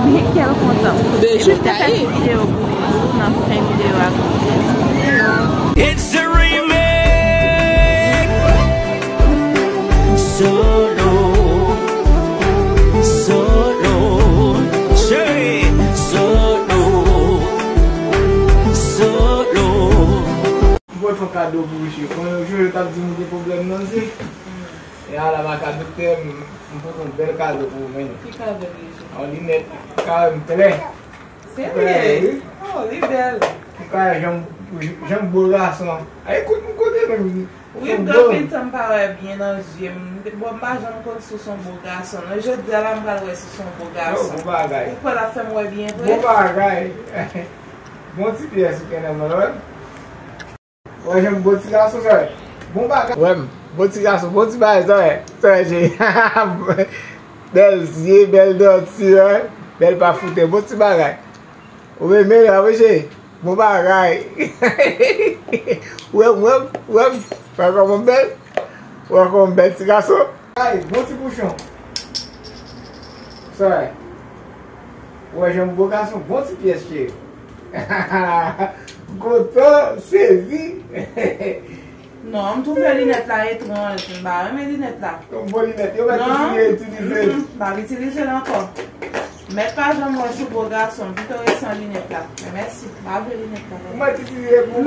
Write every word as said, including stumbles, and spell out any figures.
Men kèl kontan. Epi m te fè ti videyo pou li tou, nan fen videyo a tou. It's the remix. Solo, solo, che, solo, solo. Mwen fè yon kado pou Jojo. Konnen Jojo t ap di m gen pwoblèm nan zye. E ala maka doktè m. M pote yon bèl kado pou ou, men. Ki kado li ye? Yon linèt, kare m klè. Serye? Klè, wi. Oh, li bèl. Ou ka wè jan, jan bo gason. Ay, kout m kote menm. Wi, m gen anpil tan m pa wè byen nan zye m. Bon, m pa janm konn si w se yon bo gason. Non, jodi a la, m pral wè si w se yon bo gason. Bon bagay. Ou kwè l ap fè m wè byen vre? Bon bagay. Bon ti pyès ou gen nan men w, wè. Wè, jan m bon ti gason, sa wè. Bon bagay. Wè m, bon ti gason, bon ti bagay, sa wè. Sa wè, cheri. Bèl zye, bèl danti, wè. Bèl pa foute, bon ti bagay. Ou renmen l, wi, cheri. Bon bagay. Wè m, wè m, wè m. Wè kòman m bèl? Wè kòman m bèl ti gason? Ay, bon ti bouchon. Sa wè. Wè, jan m bo gason, bon ti pyès, cheri. M kontan, sezi. Non, m twouve linèt la etranj. M pa renmen linèt la. Yon bon linèt. Yo mèt kontinye itilize. Mm, mm, m pa itilize l ankò. Mèt pa janm wè sou bo gason. M pito rete san linèt la. Men mèsi. M pa vle linèt la. Ou mèt itilize pou